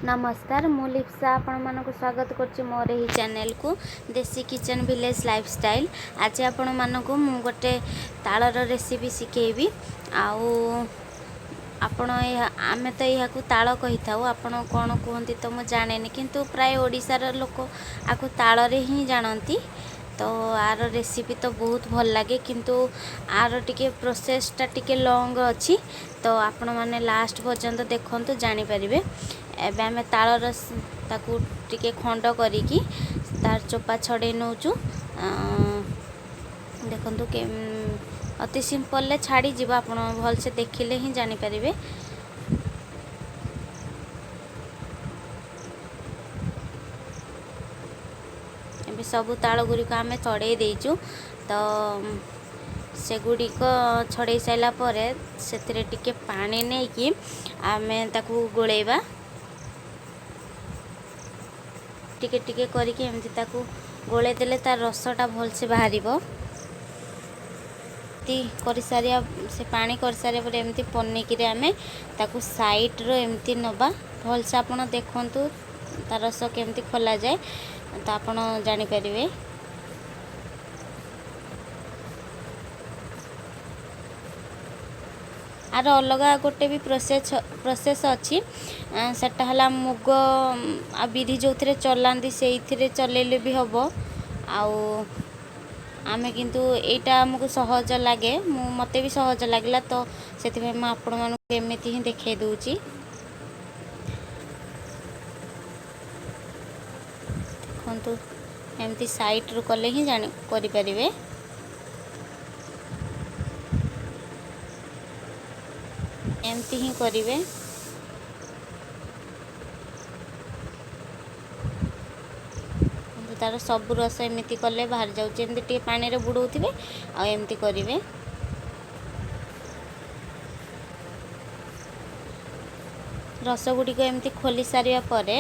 ନମସ୍କାର, ମୁଁ ଲିପ୍ସା ଆପଣମାନଙ୍କୁ ସ୍ୱାଗତ କରୁଛି ମୋର ଏହି ଚ୍ୟାନେଲକୁ, ଦେଶୀ କିଚେନ୍ ଭିଲେଜ୍ ଲାଇଫଷ୍ଟାଇଲ୍। ଆଜି ଆପଣମାନଙ୍କୁ ମୁଁ ଗୋଟେ ତାଳର ରେସିପି ଶିଖେଇବି। ଆଉ ଆପଣ ଏହା, ଆମେ ତ ଏହାକୁ ତାଳ କହିଥାଉ, ଆପଣ କ'ଣ କୁହନ୍ତି ତ ମୁଁ ଜାଣେନି, କିନ୍ତୁ ପ୍ରାୟ ଓଡ଼ିଶାର ଲୋକ ଆକୁ ତାଳରେ ହିଁ ଜାଣନ୍ତି। ତ ଆର ରେସିପି ତ ବହୁତ ଭଲ ଲାଗେ, କିନ୍ତୁ ଆର ଟିକେ ପ୍ରୋସେସ୍ଟା ଟିକେ ଲଙ୍ଗ୍ ଅଛି। ତ ଆପଣମାନେ ଲାଷ୍ଟ ପର୍ଯ୍ୟନ୍ତ ଦେଖନ୍ତୁ, ଜାଣିପାରିବେ। ଏବେ ଆମେ ତାଳର ତାକୁ ଟିକେ ଖଣ୍ଡ କରିକି ତାର ଚୋପା ଛଡ଼େଇ ନେଉଛୁ। ଦେଖନ୍ତୁ, ଅତି ସିମ୍ପଲରେ ଛାଡ଼ିଯିବ, ଆପଣ ଭଲସେ ଦେଖିଲେ ହିଁ ଜାଣିପାରିବେ। ଏବେ ସବୁ ତାଳ ଗୁଡ଼ିକ ଆମେ ଛଡ଼େଇ ଦେଇଛୁ। ତ ସେଗୁଡ଼ିକ ଛଡ଼େଇ ସାରିଲା ପରେ ସେଥିରେ ଟିକେ ପାଣି ନେଇକି ଆମେ ତାକୁ ଗୋଳେଇବା। ଟିକେ ଟିକେ କରିକି ଏମିତି ତାକୁ ଗୋଳେଇ ଦେଲେ ତାର ରସଟା ଭଲସେ ବାହାରିବ। ଏମିତି କରିସାରିବା, ସେ ପାଣି କରିସାରିବା ପରେ ଏମିତି ପନିକିରେ ଆମେ ତାକୁ ସାଇଡ଼୍ର ଏମିତି ନେବା। ଭଲସେ ଆପଣ ଦେଖନ୍ତୁ ତା ରସ କେମିତି ଖୋଲାଯାଏ, ତ ଆପଣ ଜାଣିପାରିବେ। ଆର ଅଲଗା ଗୋଟେ ବି ପ୍ରୋସେସ୍ ଅଛି। ସେଟା ହେଲା ମୁଗ ଆଉ ବିରି ଯେଉଁଥିରେ ଚଲାନ୍ତି, ସେଇଥିରେ ଚଲେଇଲେ ବି ହେବ। ଆଉ ଆମେ କିନ୍ତୁ ଏଇଟା ଆମକୁ ସହଜ ଲାଗେ, ମୁଁ ମୋତେ ବି ସହଜ ଲାଗିଲା, ତ ସେଥିପାଇଁ ମୁଁ ଆପଣମାନଙ୍କୁ ଏମିତି ହିଁ ଦେଖାଇ ଦେଉଛି। ଦେଖନ୍ତୁ, ଏମିତି ସାଇଡ଼ରୁ କଲେ ହିଁ ଜାଣି କରିପାରିବେ। ଏମିତି ହିଁ କରିବେ। ତାର ସବୁ ରସ ଏମିତି କଲେ ବାହାରି ଯାଉଛି। ଏମିତି ଟିକେ ପାଣିରେ ବୁଡ଼ଉଥିବେ ଆଉ ଏମିତି କରିବେ। ରସ ଗୁଡ଼ିକ ଏମିତି ଖୋଲି ସାରିବା ପରେ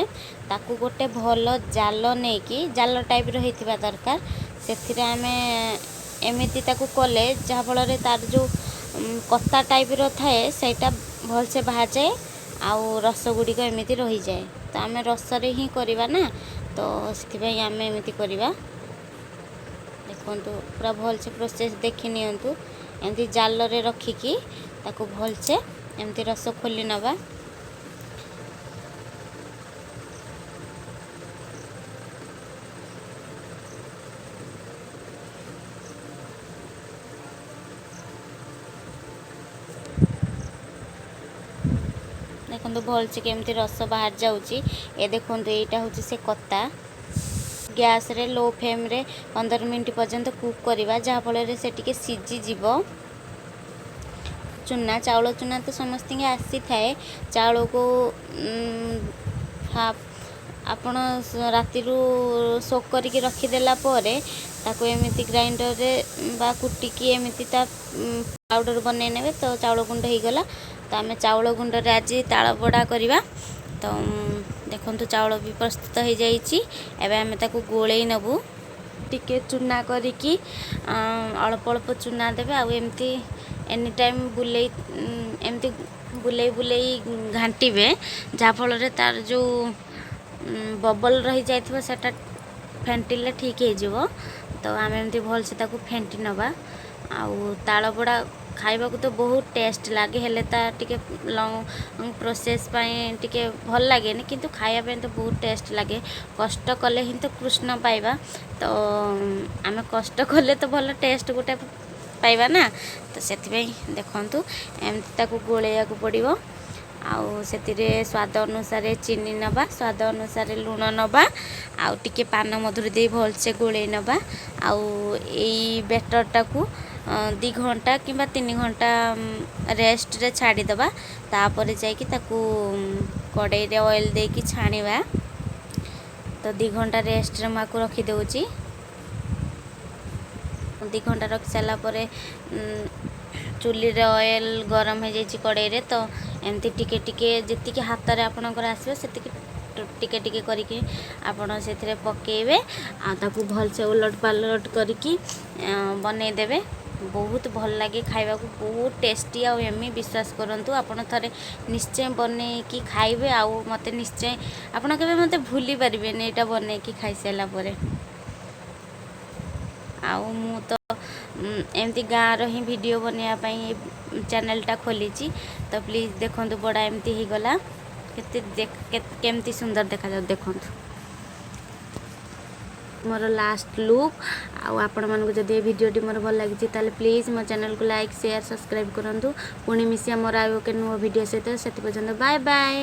ତାକୁ ଗୋଟେ ଭଲ ଜାଲ ନେଇକି, ଜାଲ ଟାଇପ୍ର ହେଇଥିବା ଦରକାର, ସେଥିରେ ଆମେ ଏମିତି ତାକୁ କଲେ ଯାହାଫଳରେ ତାର ଯେଉଁ କତା ଟାଇପ୍ର ଥାଏ ସେଇଟା ଭଲସେ ବାହାରିଯାଏ ଆଉ ରସ ଗୁଡ଼ିକ ଏମିତି ରହିଯାଏ। ତ ଆମେ ରସରେ ହିଁ କରିବା ନା, ତ ସେଥିପାଇଁ ଆମେ ଏମିତି କରିବା। ଦେଖନ୍ତୁ, ପୁରା ଭଲସେ ପ୍ରୋସେସ୍ ଦେଖି ନିଅନ୍ତୁ। ଏମିତି ଜାଲରେ ରଖିକି ତାକୁ ଭଲସେ ଏମିତି ରସ ଖୋଲି ନେବା। ଦେଖନ୍ତୁ ଭଲସେ କେମିତି ରସ ବାହାରି ଯାଉଛି। ଏ ଦେଖନ୍ତୁ, ଏଇଟା ହେଉଛି ସେ କତା। ଗ୍ୟାସ୍ରେ ଲୋ ଫ୍ଲେମ୍ରେ 15 ମିନିଟ୍ ପର୍ଯ୍ୟନ୍ତ କୁକ୍ କରିବା, ଯାହାଫଳରେ ସେ ଟିକେ ସିଝିଯିବ। ଚୁନା, ଚାଉଳ ଚୁନା ତ ସମସ୍ତଙ୍କୁ ଆସିଥାଏ। ଚାଉଳକୁ ହାଫ୍ ଆପଣ ରାତିରୁ ସୋକ୍ କରିକି ରଖିଦେଲା ପରେ ତାକୁ ଏମିତି ଗ୍ରାଇଣ୍ଡରରେ ବା କୁଟିକି ଏମିତି ତା ପାଉଡ଼ର ବନେଇ ନେବେ, ତ ଚାଉଳ ଗୁଣ୍ଡ ହେଇଗଲା। ତ ଆମେ ଚାଉଳ ଗୁଣ୍ଡରେ ଆଜି ତାଳ ବଡ଼ା କରିବା। ତ ଦେଖନ୍ତୁ, ଚାଉଳ ବି ପ୍ରସ୍ତୁତ ହେଇଯାଇଛି। ଏବେ ଆମେ ତାକୁ ଗୋଳେଇ ନେବୁ। ଟିକେ ଚୁନା କରିକି ଅଳ୍ପ ଅଳ୍ପ ଚୁନା ଦେବେ ଆଉ ଏମିତି ଏନି ଟାଇମ୍ ବୁଲେଇ, ଏମିତି ବୁଲେଇ ବୁଲେଇ ଘାଣ୍ଟିବେ, ଯାହାଫଳରେ ତାର ଯେଉଁ ବବଲ୍ ରହିଯାଇଥିବ ସେଟା ଫେଣ୍ଟିଲେ ଠିକ୍ ହେଇଯିବ। ତ ଆମେ ଏମିତି ଭଲସେ ତାକୁ ଫେଣ୍ଟି ନେବା। ଆଉ ତାଳ ବଡ଼ା ଖାଇବାକୁ ତ ବହୁତ ଟେଷ୍ଟ ଲାଗେ, ହେଲେ ତା ଟିକେ ଲଙ୍ଗ୍ ପ୍ରୋସେସ୍ ପାଇଁ ଟିକେ ଭଲ ଲାଗେନି, କିନ୍ତୁ ଖାଇବା ପାଇଁ ତ ବହୁତ ଟେଷ୍ଟ ଲାଗେ। କଷ୍ଟ କଲେ ହିଁ ତ କୃଷ୍ଣ ପାଇବା। ତ ଆମେ କଷ୍ଟ କଲେ ତ ଭଲ ଟେଷ୍ଟ ଗୋଟେ ପାଇବା ନା, ତ ସେଥିପାଇଁ ଦେଖନ୍ତୁ ଏମିତି ତାକୁ ଗୋଳେଇବାକୁ ପଡ଼ିବ। ଆଉ ସେଥିରେ ସ୍ୱାଦ ଅନୁସାରେ ଚିନି ନେବା, ସ୍ୱାଦ ଅନୁସାରେ ଲୁଣ ନେବା ଆଉ ଟିକେ ପାନ ମଧୁରୀ ଦେଇ ଭଲସେ ଗୋଳେଇ ନେବା। ଆଉ ଏଇ ବେଟରଟାକୁ 2 ଘଣ୍ଟା କିମ୍ବା 3 ଘଣ୍ଟା ରେଷ୍ଟରେ ଛାଡ଼ିଦେବା, ତାପରେ ଯାଇକି ତାକୁ କଡ଼େଇରେ ଅଏଲ୍ ଦେଇକି ଛାଣିବା। ତ 2 ଘଣ୍ଟା ରେଷ୍ଟରେ ମୁଁ ଆକୁ ରଖିଦେଉଛି। 2 ଘଣ୍ଟା ରଖି ସାରିଲା ପରେ ଚୁଲିରେ ଅଏଲ୍ ଗରମ ହେଇଯାଇଛି କଡ଼େଇରେ। ତ ଏମିତି ଟିକେ ଟିକେ, ଯେତିକି ହାତରେ ଆପଣଙ୍କର ଆସିବ ସେତିକି ଟିକେ ଟିକେ କରିକି ଆପଣ ସେଥିରେ ପକାଇବେ ଆଉ ତାକୁ ଭଲସେ ଓଲଟ ପାଲଟ କରିକି ବନେଇଦେବେ। ବହୁତ ଭଲ ଲାଗେ ଖାଇବାକୁ, ବହୁତ ଟେଷ୍ଟି ଆଉ ୟମି। ବିଶ୍ୱାସ କରନ୍ତୁ, ଆପଣ ଥରେ ନିଶ୍ଚୟ ବନେଇକି ଖାଇବେ ଆଉ ମୋତେ ନିଶ୍ଚୟ ଆପଣ କେବେ ମୋତେ ଭୁଲି ପାରିବେନି ଏଇଟା ବନେଇକି ଖାଇସାରିଲା ପରେ। ଆଉ ମୁଁ ତ ଏମିତି ଗାଁର ହିଁ ଭିଡ଼ିଓ ବନେଇବା ପାଇଁ ଚ୍ୟାନେଲଟା ଖୋଲିଛି। ତ ପ୍ଲିଜ୍ ଦେଖନ୍ତୁ, ବଡ଼ା ଏମିତି ହେଇଗଲା, କେତେ କେମିତି ସୁନ୍ଦର ଦେଖାଯାଉ ଦେଖନ୍ତୁ। ମୋର ଲାଷ୍ଟ ଲୁକ୍। ଆଉ ଆପଣମାନଙ୍କୁ ଯଦି ଏ ଭିଡ଼ିଓଟି ମୋର ଭଲ ଲାଗିଛି, ତାହେଲେ ପ୍ଲିଜ୍ ମୋ ଚ୍ୟାନେଲକୁ ଲାଇକ୍, ସେୟାର, ସବସ୍କ୍ରାଇବ୍ କରନ୍ତୁ। ପୁଣି ମିଶିବା ମୋର ଆଉ ଏକ ନୂଆ ଭିଡ଼ିଓ ସହିତ। ସେଥି ପର୍ଯ୍ୟନ୍ତ ବାଏ ବାଏ।